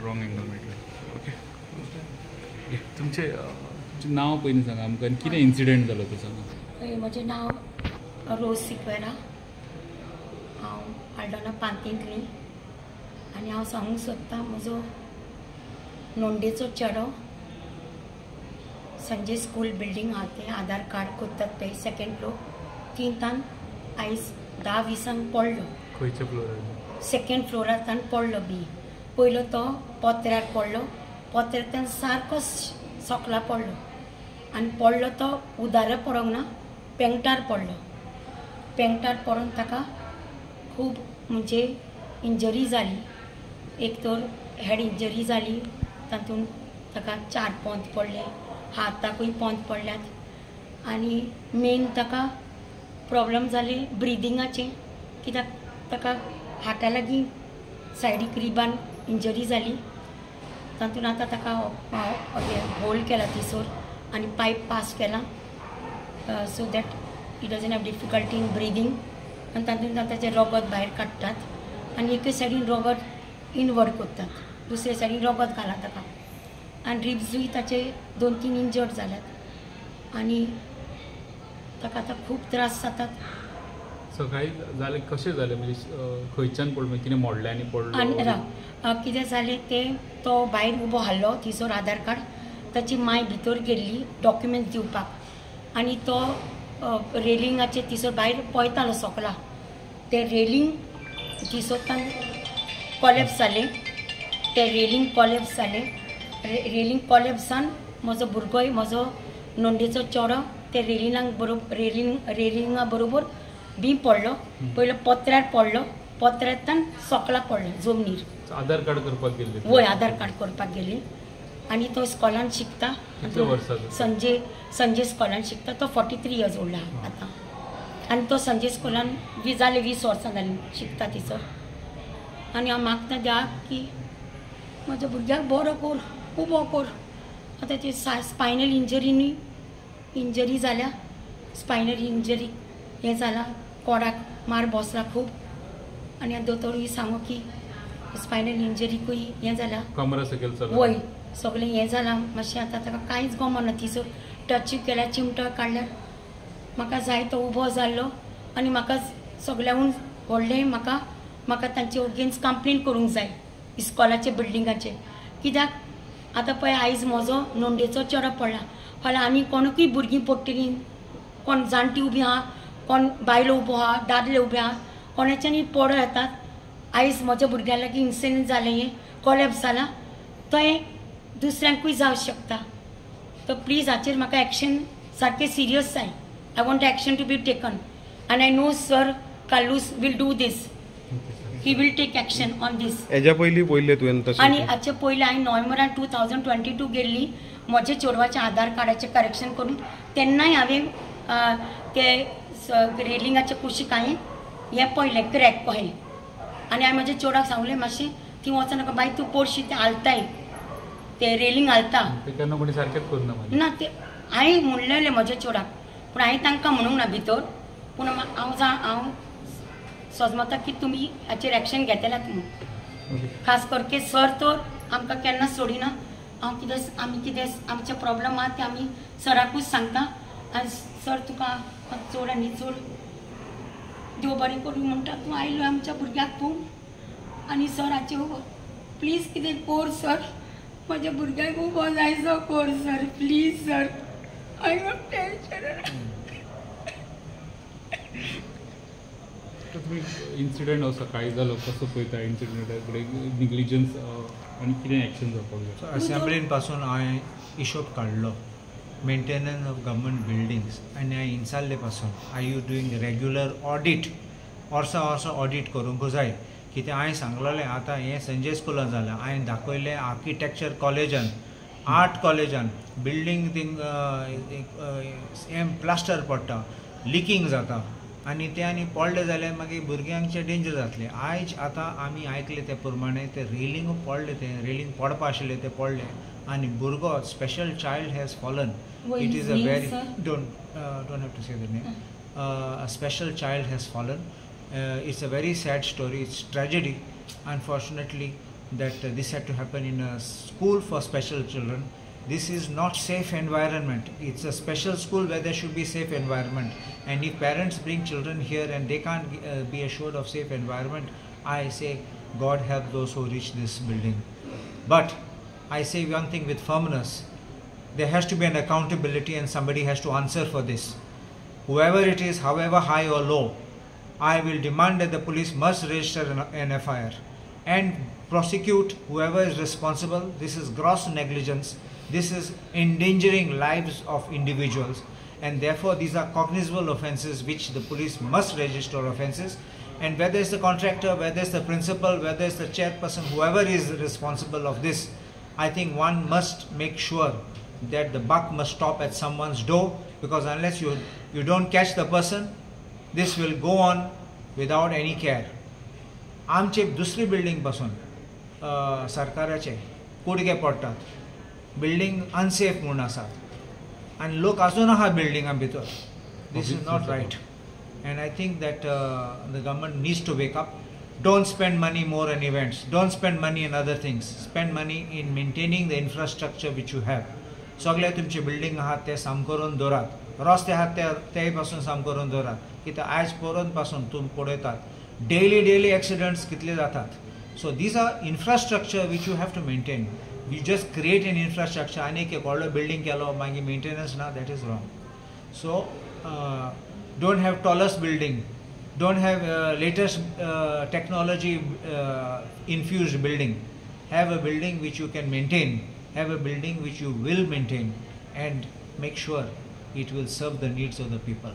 Wrong angle मेळटलें. Okay, तुमचें नांव पयलीं सांगा आमकां आनी कितें इन्सिडंट जालो तो सांगा. म्हजें नांव रोज सिक्वेरा, हांव आल्डोना पांतींतली आनी हांव सांगूंक सोदतां म्हजो नोंडेचो चेडो संजय स्कूल बिल्डींग आहा तें आधार कार्ड कोत्तात पळय सेकेंड फ्लोर तिंतान आयज 10:20 पडलो. खंयच्या फ्लोरार? सेकेंड फ्लोरांतल्यान पडलो. बी पयलो तो पोत्र्यार पडलो, पोत्र्यांतल्यान सारको सोकला पडलो आनी पडलो तो उदारे पडोंक ना, पेंगटार पडलो. पेंगटार पडून ताका खूब म्हणजे इंजरी जाली. एक तर हेड इंजरी जाली, तातूंत ताका 4 पोंत पडले, हाताकूय पोंत पडल्यात आनी मेन ताका प्रॉब्लम जाले ब्रिदिंगाचें, कित्याक ताका हाता लागीं सायडीक रिबान इंजरी जाली. तातूंत आतां ताका होल केला थंयसर आनी पायप पास केला so that he doesn't have difficulty in breathing. आनी तातूंत आतां तें रगत भायर काडटात आनी एके सायडीन रगत इनवर्ड करतात, दुसरे सायडीन रगत घाला ताका आनी रिब्सूय ताचे 2-3 इंजर्ड जाल्यात आनी ताका आतां खूब त्रास जातात. सकाळी जालें कशें जालें म्हणजे खंयच्यान पडलो, कितें मोडल्यांनी पडलो? आनी राव, कितें जालें तें तो भायर उबो हाडलो थंयसर आधार कार्ड, ताची माय भितर गेल्ली डॉक्युमेंट्स दिवपाक आनी तो रेलिंगाचेर थंयसर भायर पळयतालो सोकला, तें रेलिंग थंयसरतान कॉलेप्स जालें. तें रेलिंग कॉलेप्स जालें, रेलिंग कॉलेप्स जावन म्हजो भुरगोय म्हजो नोंडेचो चेडो ते रेलिंगाक बरोबर रेलिंगा बरोबर बी पडलो. पयलो पोत्र्यार पडलो, पोत्र्यांतल्यान सोकला पडलो जमनीर. आधार कार्ड करपाक गेल्ली? वय, आधार कार्ड करपाक गेली आनी तो स्कॉलान शिकता. संजय संजय स्कॉलान शिकता. तो 43 इयर्स ओल्ड आहा आतां आनी तो संजय स्कॉलान जाले 20 वर्सां जालीं शिकता थंयसर. आनी हांव मागता देवाक की म्हज्या भुरग्याक बरो कर, उबो कर. आतां ती स्पायनल इंजरी न्ही, इंजरी जाल्या, स्पायनल इंजरी हें जालां, कोडाक मार बसला खूब आनी दोतोरूय सांगू की स्पायनल इंजरीकूय हें जालां, वय सगळें हें जालां मातशें. आतां ताका कांयच गमना, थंयसर टच केल्यार चिमटो काडल्यार म्हाका जाय तो उबो जाल्लो आनी म्हाका सगळ्याहून व्हडलें म्हाका म्हाका तांचे अगेन्स्ट कंप्लेन करूंक जाय इस्कॉलाचे बिल्डिंगाचे. कित्याक आतां पळय आयज म्हजो नोंडेचो चेडो पडला, फाल्यां आनी कोणूय भुरगीं पडटलीं, कोण जाणटी उबी आहा, कोण बायलो उबो आहा, दादले उबे आहा, कोणाच्यानी पडो येतात. आयज म्हज्या भुरग्यां लागीं इन्सिडंट जालें, हें कॉलेप्स जालां, थंय दुसऱ्यांकूय जावंक शकता. तर प्लीज हाचेर म्हाका एक्शन सारकें सिरियस जाय. I want action to be taken and I know sir Carlos will do this, he will take action on this. हेज्या पयलीं पयलें तुवें तशें? आनी हाचे पयलीं हांवें नोव्हेंबरान 2022 गेल्ली म्हज्या चेडवाच्या आधार कार्डाचें करेक्शन करून, तेन्नाय हांवें ते रेलिंगाचे कुशीक हांवें हें पळयलें क्रॅक कहें आनी हांवें म्हज्या चेडवाक सांगलें मातशें ती वचनाका बाय, तूं पडशी तें हालताय, तें रेलिंग हालता. केन्ना कोणी सारकेंच करूना ना तें हांवें म्हणलेलें म्हज्या चेडवाक, पूण हांवें तांकां म्हणूंक ना भितर. पूण हांव हांव सोजमता की तुमी हाचेर एक्शन घेतल्यात म्हणून. खास करके सर तर आमकां केन्ना सोडिना. हांव कितें आमी कितें आमचे प्रॉब्लम आहा ते आमी सराकूच सांगता आनी सर तुका चड आनी चड देव बरें करूं म्हणटा, तूं आयलो आमच्या भुरग्याक पळोवन. आनी सर हाचे प्लीज कितें कर सर, म्हज्या भुरग्याक उबो जायचो कर sir, please sir. I am tension. तुमी इन्सिडंट हो सकाळी जालो कसो पळयता इन्सिडंटा कडेन निग्लिजन्स आनी कितें एक्शन जावपाक जाय? असेंब्लीन पासून हांवें हिशोब काडलो मेंटेनन्स ऑफ गव्हर्मेंट बिल्डिंग्स आनी हांवें इन्साल्ले पासून I you doing regular audit, वर्सां वर्सां ऑडीट करूंक जाय. कित्याक हांवें सांगलेलें आतां हें संजय स्कुलान जालां, हांवें दाखयलें आर्किटेक्चर कॉलेजान, आर्ट कॉलेजान बिल्डींग थिंग हें प्लास्टर पडटा, लिकींग जाता आनी तें आनी पडलें जाल्यार मागीर भुरग्यांचें डेंजर जातलें. आयज आतां आमी आयकलें ते प्रमाणे तें रेलिंग पडलें, तें रेलिंग पडपा आशिल्लें तें पडलें आनी भुरगो special child has fallen. It is a very don't have to say the name. A special child has fallen. It's a very sad story, it's tragedy. Unfortunately that this had to happen in a school for special children. This is not safe environment. It's a special school where there should be safe environment. And if parents bring children here and they can't be assured of safe environment, I say God help those who reach this building. But I say one thing with firmness, there has to be an accountability and somebody has to answer for this. Whoever it is, however high or low, I will demand that the police must register an FIR and prosecute whoever is responsible. This is gross negligence. This is endangering lives of individuals, and therefore these are cognizable offences which the police must register offences. And whether it's the contractor, whether it's the principal, whether it's the chairperson, whoever is responsible of this, I think one must make sure that the buck must stop at someone's door, because unless you don't catch the person, this will go on without any care. आमचे दुसरी building पासून सरकाराचे कुडके पडटात, building unsafe म्हूण आसात आनी लोक आजून आहा बिल्डिंगा भितर. This is not right and I think that the government needs to wake up. Don't spend money more in events, don't spend money in other things, spend money in maintaining the infrastructure which you have. सगळे तुमचे building आहात ते साम करून दवरात, रस्ते आहात ते पासून साम करून दवरात, कित्याक आयज परोवन पासून तुमी पळयतात डेली डेली एक्सिडंट्स कितले जातात. So these are infrastructure which you have to maintain. You just create an infrastructure आनी एक व्हडलो बिल्डिंग केलो मागीर मेंटेनन्स ना, that is wrong. So don't have tallest building, don't have latest technology infused building. Have a building which you can maintain, have a building which you will maintain, and make sure it will serve the needs of the people.